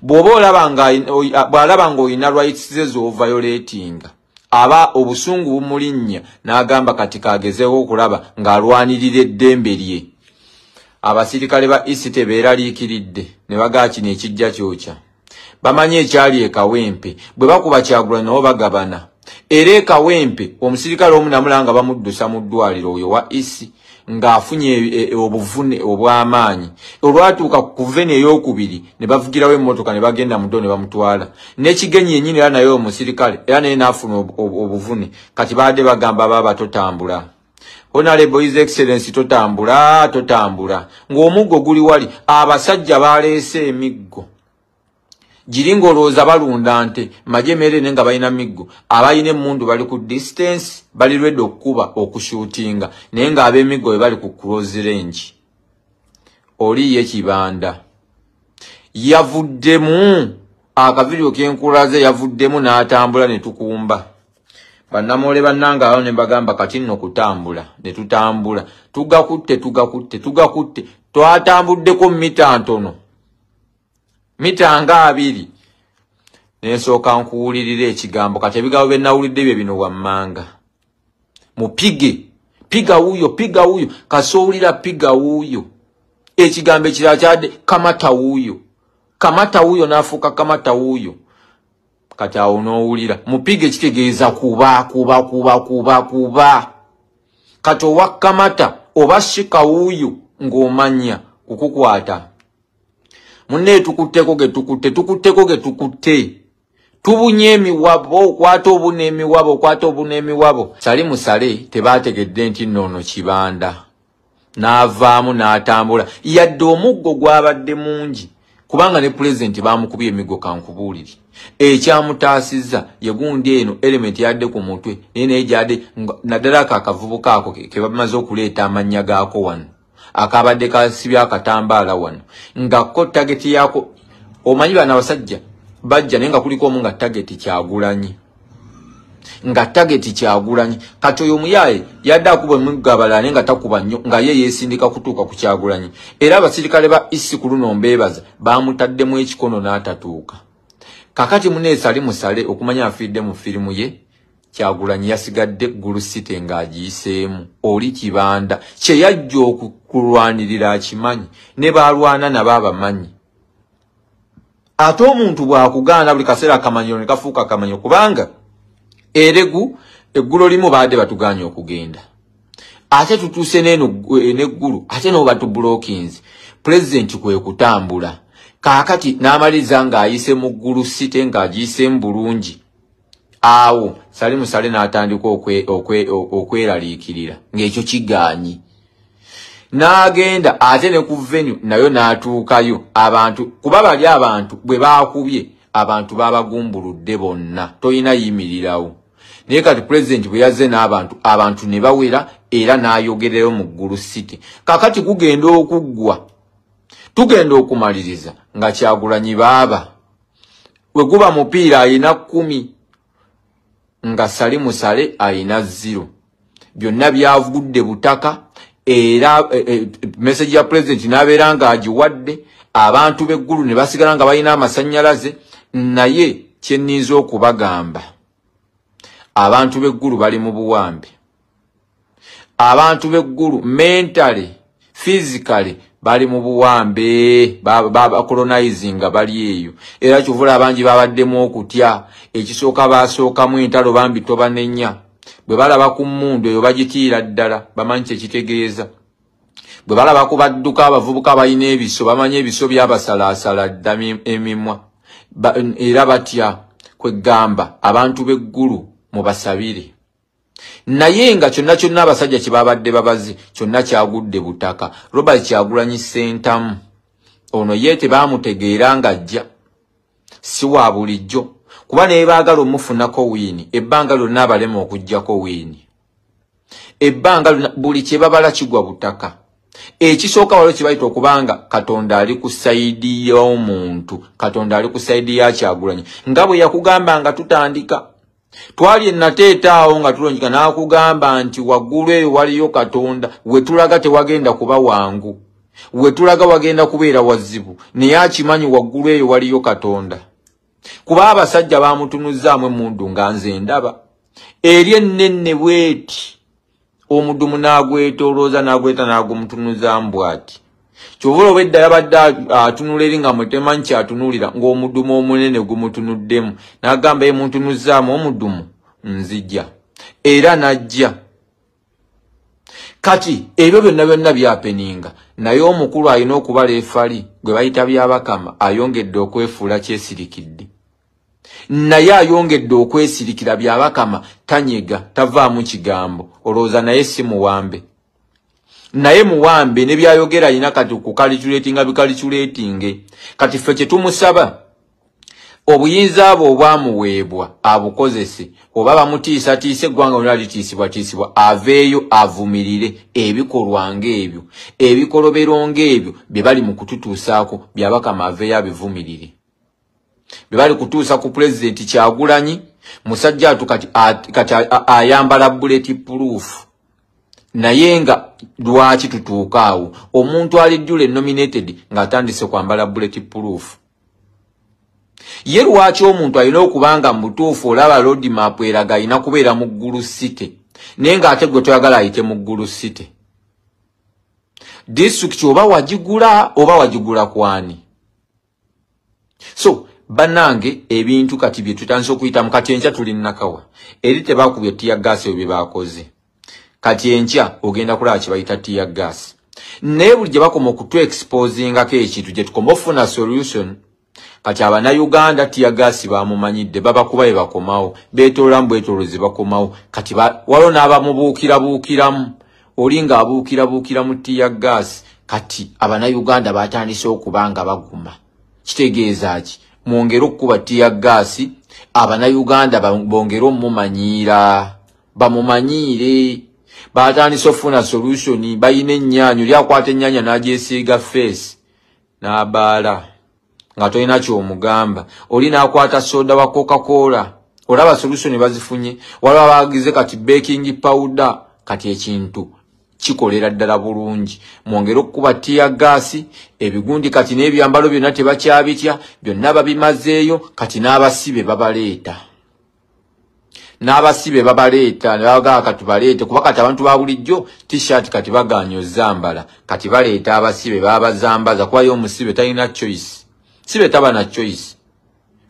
Bw'oba olaba nga bw'alaba ng'olina rights ze z'oviolatinga, aba obusungu bumulinnya n'agamba kati kagezeeko okulaba ng'alwanirira eddembe lye. Abasirikale ba EC tebeeraliikiridde ne bagaa kino ekijja kyokya. Bamanyi ekyali e Kawempe, bwe bakuba Kyagulanyi nabo bagabana. Era e Kawempe omusirikale omu namulaba nga bamuddusa mu ddwaliro oyo wa EC ng'afunye obuvune obw'amaanyi. Olwatuuka ku veni ey'okubiri ne bavugirawo emmotoka ne bagenda mu ddo ne bamutwala. N'ekigenyi yennyini era naye omusirikale era naye n'afuna obuvune. Kati baadde bagamba baaba totambula, Honorable His Excellency totambula, totambula. Ng'omuggo guli wali, abasajja baleese emiggo giri ng'olowooza balunda nte, magye mere nga balina miggo, abalina emmundu bali ku distance, bali ready okukuba okushutinga, naye ng'ab'emiggo be bali ku close range. Oli ye kibanda yavuddemu akavidiyo k'enkulaze, yavuddemu n'atambula ne tukumba. Bannamole bannange awo ne bagamba kati nno kutambula, ne tutambula, tugakutte, tugakutte, tugakutte. Twatambuddeko mita ntono, mita nga 2, nensooka nkuwulirira ekigambo. Kati ebigambo bye nawulidde bye bino wammanga: mupige, piga wuuyo, piga wuuyo, kasoowulira piga wuuyo. Ekigambo ekirala kyadde kamata wuuyo, kamata wuuyo, n'afuuka kamata wuuyo. Kati awo n'owulira mupige kitegeeza kuba, kuba, kuba, kuba, kuba. Kati owa kamata oba shika wuuyo ng'omanya kukukwata. Munne tukutteko ge tukutte, tukutteko ge tukutte, tubunye emiwabo, okwata obuna emiwabo, okwata obuna emiwabo. Sali musale tebaategedde nti nno ono kibanda, n'avaamu n'atambula. Yadde omuggo gwabadde mungi, kubanga ne pulezidenti baamukubye emiggo, kankubuulire. Ekyamutaasizza ye gundi eno element yadde ku mutwe, naye naye gyadde naddala ako akavubuka ako ke bamaze okuleeta amannya gaako wano, akabadde kasibye akatambaala wano, nga ko tageti yako. Omanyi bano abasajja bajja naye nga kuliko omu nga tageti Kyagulanyi, nga tageti Kyagulanyi. Kati oyo omuyaaye yadde akuba emiggo abalala naye nga takuba nnyo, nga ye yeesindika kutuuka ku Kyagulanyi. Era abasirikale ba EC ku luno mbeebaza, baamutaddemu ekikono n'atatuuka. Kakati muneesali musale okumanya afiiridde mu firimu ye, Kyagulanyi yasigadde Gulu City ng'agiyiseemu. Oli kibanda kye yajja okukulwanirira akimanyi, ne baalwana nabo abamanyi. Ate omuntu bw'akugaana buli kaseera akamanyiro ne kafuuka akamanyiro, kubanga eregu eggulo limu baadde batugaanye okugenda. Ate tutuuse n'eno n'eggulu, ate n'oba tublockinze. Pulezidenti kwe kutambula. Kaakati n'amaliriza ng'ayise mu Ggulu City, ng'agiyiseemu bulungi. Awo Salim Saleh n'atandika okweraliikirira ng'ekyo kigaanyi. N'agenda ate ne ku venue nayo n'atuukayo, abantu kuba bali abantu bwe baakubye abantu babagumbuludde bonna, toyina yimirirawo. Naye kati pulezidenti bwe yazze n'abantu, abantu ne bawera era n'ayogererayo mu Ggulu City. Kaakati gugenda okuggwa, tugenda okumaliriza nga Kyagulanyi baaba we guba mupiira ayina 10 nga Salim Saleh ayina 0. Byonna byavugudde butaka. Era message ya pulezidenti n'abeera ng'agiwadde, abantu b'eggulu ne basigala nga balina amasannyalaze. Naye kye nninza okubagamba, abantu b'eggulu bali mu buwambe. Abantu b'eggulu mentally, physically bali mu buwambe, bacolonizinga bali eyo. Era kyovula abangi babaddemu okutya. Ekisooka baasookamu entalo bambi tobanenya. Bwe balaba ku mmundu eyo bagitiira ddala, bamanyi kye kitegeeza. Bwe balaba ku badduka abavubuka balina ebiso, bamanyi ebiso byabasalaasala dda emimwa. Era batya. Kwegamba abantu b'eggulu mubasabire. Naye nga kyonna kyonna abasajja kye babadde babaze kyonna kyagudde butaka. Robert Kyagulanyi Ssentamu ono ye tebaamutegeera ng'ajja, si wa bulijjo, kuba naye baagala omufunako wiini ebbanga lyonna, abalema okuggyako wiini ebbanga lyonna, buli kye babala kigwa butaka. Ekisooka waliwo kye bayita okubanga Katonda ali ku sayidi y'omuntu, Katonda ali ku sayidi ya Kyagulanyi. Nga bwe yakugamba nga tutandika, twali enateeta awo nga tulonjika, n'akugamba nti waggulu eyo waliyo Katonda, we tulaga tewagenda kuba wangu, we tulaga wagenda kubeera wazibu, naye akimanyi waggulu eyo waliyo Katonda. Kuba abasajja baamutunuzzaamu emmundu nga nze ndaba eri ennene bweti, omudumu n'agwetoolooza n'agweta n'agumutunuzaamu bw'ati. Kyova obwedda yabadde atunula eri nga mwetemanyi kyatunuulira, ng'omudumu omunene gumutunuddemu. N'agamba ye muntunuzzaamu omudumu nzija, era n'ajja. Kati ebyo byonna byonna byapeninga, naye omukulu alina okuba leefali gwe bayita Byabakama ayongedde okwefuula kyesirikidde. Naye ayongedde okwesirikira. Byabakama tanyega, tavaamu kigambo, olowooza naye si muwambe. Naye muwambe ne byayogera alina kati okukaliculatinga bikaliculatinge. Kati ffe kye tumusaba, obuyinza bwe obwamuweebwa abukozese, oba bamutiisatiise eggwanga lyonna litiisibwatiisibwa, aveeyo avumirire ebikolwa ng'ebyo, ebikolobero ng'ebyo bye bali mu kututuusaako. Byabakama aveeyo abivumirire bye bali kutuusa ku pulezidenti Kyagulanyi. Musajja atu kati ayambala bullet proof, naye nga lwaki tutuuka awo omuntu ali duly nominated ng'atandise kwambala bullet proof? Ye lwaki omuntu alina okubanga mu butuufu olaba road map eraga alina kubeera mu Ggulu City, naye ng'ate gwe toyagala ayite mu Ggulu City? Disitulikiti oba wagigula, oba wagigula kwani? So bannange, ebintu kati bye tutandise okuyitamu. Kati enkya tuli Nakawa, eri tebakubye tear gas, ebyo bye bakoze. Kati enkya ogenda kulaba kye bayita tear gas. Naye buli gye bakoma okutu-exposingako ekintu, gye tukoma ofuna solution. Kati Abannayuganda tear gas bamumanyidde, babakuba be bakomawo, beetoololamu bwetoolozi bakomawo. Kati waliwo n'abamubuukirabuukiramu, oli ng'abuukirabuukira mu tear gas. Kati Abannayuganda batandise okuba nga baguma. Kitegeeza ki? Mwongere okukuba tear gas, Abannayuganda bongere omumanyiira, bamumanyiire. Batandise ofuna solution, balina ennyaanya, oli akwata ennyaanya n'agyesiiga face n'abaala nga tolina ky'omugamba, oli n'akwata soda wa Coca-Cola. Olaba solution bazifunye. Waliwo abagize kati baking powder. Kati ekintu kikolera ddala bulungi. Mwongere okukuba tear gas ebigundi. Kati n'ebyambalo byonna tebakyabitya, byonna babimazeeyo. Kati n'abasibe babaleeta, n'abasibe babaleeta ne babagamba kati baleete, kuba kati abantu ba bulijjo T-shirt kati bagaanye ozambala. Kati baleeta abasibe babazambaza, kuba ye omusibe talina choice, sibe taba na choice.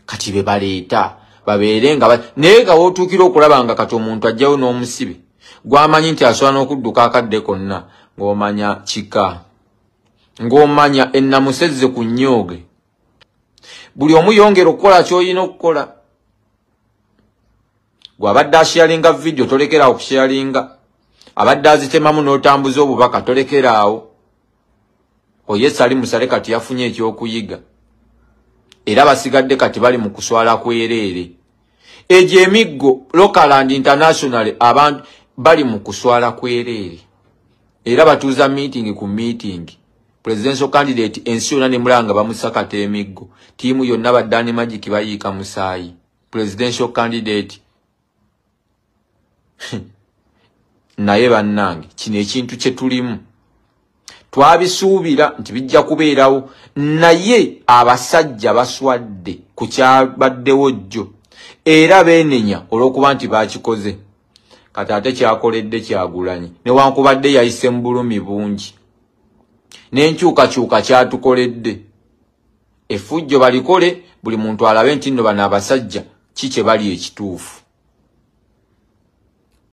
Kati be baleeta babeere nga naye nga wootuukira okulaba nga kati omuntu ajjayo n'omusibe. Gwamanyi nti asobola n'okudduka akadde konna, ng'omanya kika, ng'omanya ennamusezze ku nnyooge. Buli omu yongera okukola ky'olina okukola. Gw'abadde asharinga vidiyo tolekeraawo kusharinga, abadde azitemamu n'otambuza obubaka tolekeraawo. Oye Salim Saleh kati yafunye ekyokuyiga, era basigadde kati bali mu kuswala kwereere. Egyo emiggo local and international abantu bali mu kuswala kwereere, era batuuza meeting ku meeting. Presidential candidate ensi yonna ne mulanga bamusakata emiggo, ttiimu yonna baddaani Magic bayiika musaayi. Presidential candidate naye bannange kino ekintu kye tulimu twabisuubira nti bijja kubeerawo, naye abasajja baswadde ku kyabaddewo jjo era beenenya olw'okuba nti baakikoze. Kati ate kyakoledde Kyagulanyi newankubadde yayise mu bulumi bungi n'enkyukakyuka kyatukoledde. Effujjo balikole buli muntu alabe nti nno bano abasajja ki kye bali ekituufu.